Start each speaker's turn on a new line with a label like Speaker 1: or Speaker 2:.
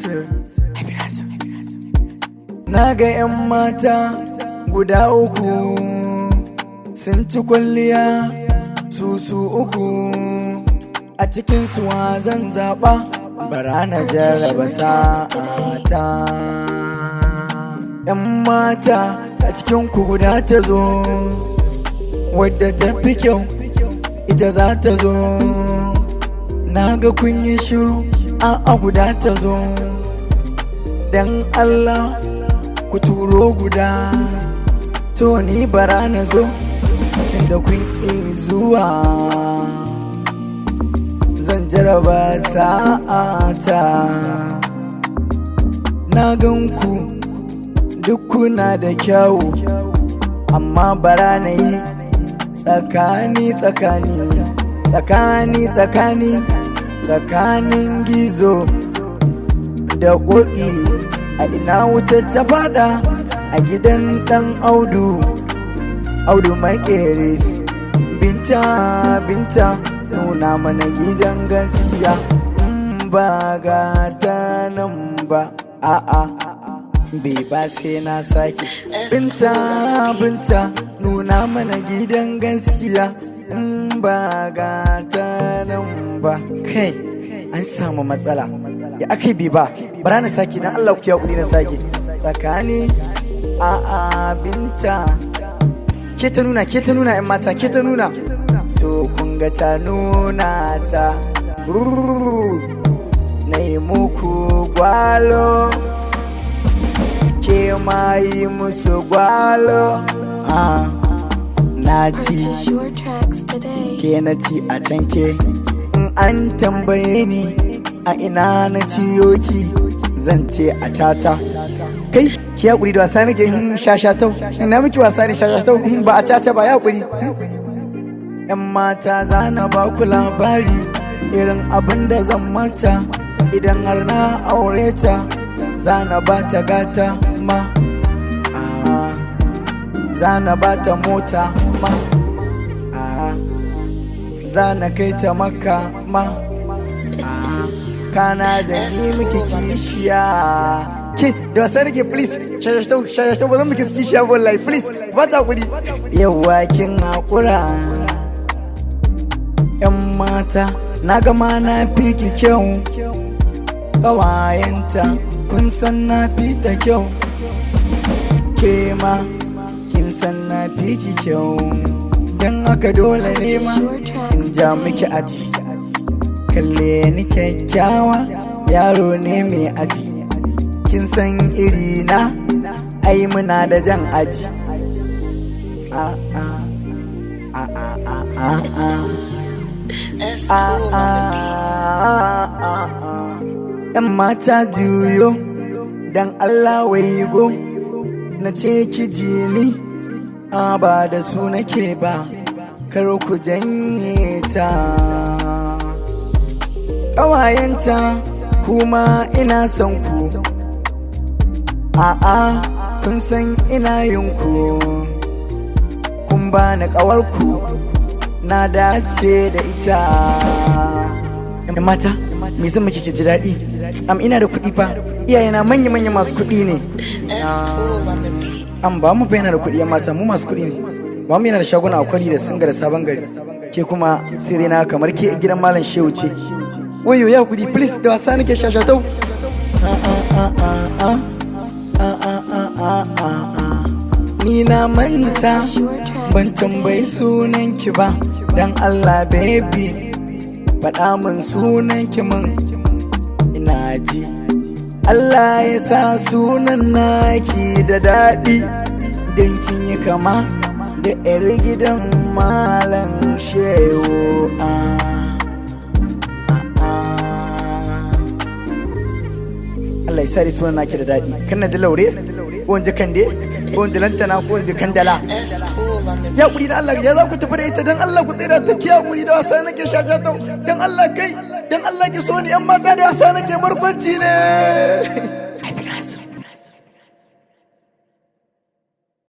Speaker 1: Nasir. Na ga 'yan mata guda uku sun ci kwalliya su su uku, a cikin wa zan zaɓa? Bara na jarraba sa'ata. 'Yan mata, a cikin ku guda ta zo, wadda ta fi kyau ita za ta zo. Na ga kun yi shiru. A guda ta zo, dan Allah ku turo guda. To, ni bara na zo tunda kun ƙi zuwa, zan jaraba sa'ata. Na gan ku duk kuna da kyawu, amma bara na yi tsakani tsakani tsakani tsakani tsakanin gizo da ƙoƙi. A ina wuta ta fada? A gidan ɗan Audu, Audu Maƙeris. Binta, Binta, nuna mana gidan gaskiya. In ba ga ta nan ba, a'a, bai ba, sai na sake. Binta, Binta, nuna mana gidan gaskiya. In ba ga ta nan ba. Kai, an samu matsala. Ya aka bi ba? Bara na sake, dan Allah ku ya kudi, na sake tsakani. A'a, Binta, ke ta nuna, ke ta nuna. Yan mata, ke ta nuna. To, kun ga ta nuna ta. Na yi muku gwalo, ke ma yi musu gwalo. Ah, na ci.
Speaker 2: Purchase your tracks today.
Speaker 1: Ke na ci a can. Ke in an tambaye ni a ina na ciyo ki, zan ce a tata. Kai, ki hakuri, da wasa nake. Shashatau, ina miki wasa ne, shashatau. Ba a caca ba, ya hakuri. Yan mata, za na ba ku labari irin abin da zan mata idan har na aure ta. Za na ba ta gata ma. Ah, za na ba ta mota ma. Ah, za na kai ta Makka ma. Ah, kana zan yi miki kishiya. Ke, da wasa nake, please. Shashashtau, shashashtau, ba zan miki kishiya ba wallahi. Please, ba ta kudi. Yawa, kin hakura. Yan mata, na gama na fi ki kyau. Ƙawayenta, kun san na fi ta kyau. Ke ma kin san na fi ki kyau, don haka dole ne ma in ja miki aji. Kalle ni, kyakkyawa yaro ne mai aji. Kin san iri na, ai muna da jan aji. A a a a a a a a a a a. Yan mata, juyo dan Allah, waigo na ce ki ji ni. A ba da su nake ba, kar ku janye ta. Ƙawayenta, kuma ina son ku. A'a, kun san ina yin ku. Kun bani ƙawarku, na dace da ita. Yan mata, me zan miki ki ji daɗi? Am, ina da kuɗi fa. Iyayena manya manya masu kuɗi ne. Am, ba mu fa yana da kuɗi. Yan mata, mu masu kuɗi ne. Ba mu yana da shaguna a Kwari da Singa da Sabon Gari. Ke kuma sai na kamar ke gidan Malam Shehu ce. Wayo, ya kuɗi, please, da wasa nake, shashatau. Ah, ah, ah, ah, ah, ah, ah, ah. Ni na manta ban tambayi sunanki ba. Dan Allah baby, faɗa min sunanki min, ina ji. Allah ya sa sunan naki da daɗi, don kin yi kama da 'yar gidan Malam Shehu. Ah, ah, ah. Allah ya sa dai sunan naki da daɗi. Kan na ji laure ko in ji kande ko in ji lantana ko in ji kandala. Ya kuri da Allah, ya za ku tafi da ita? Dan Allah ku tsira ta. Kiya kuri, da wasa nake, shashatau. Dan Allah, kai, dan Allah ki so ni. Yan mata, da wasa nake, barkwanci ne.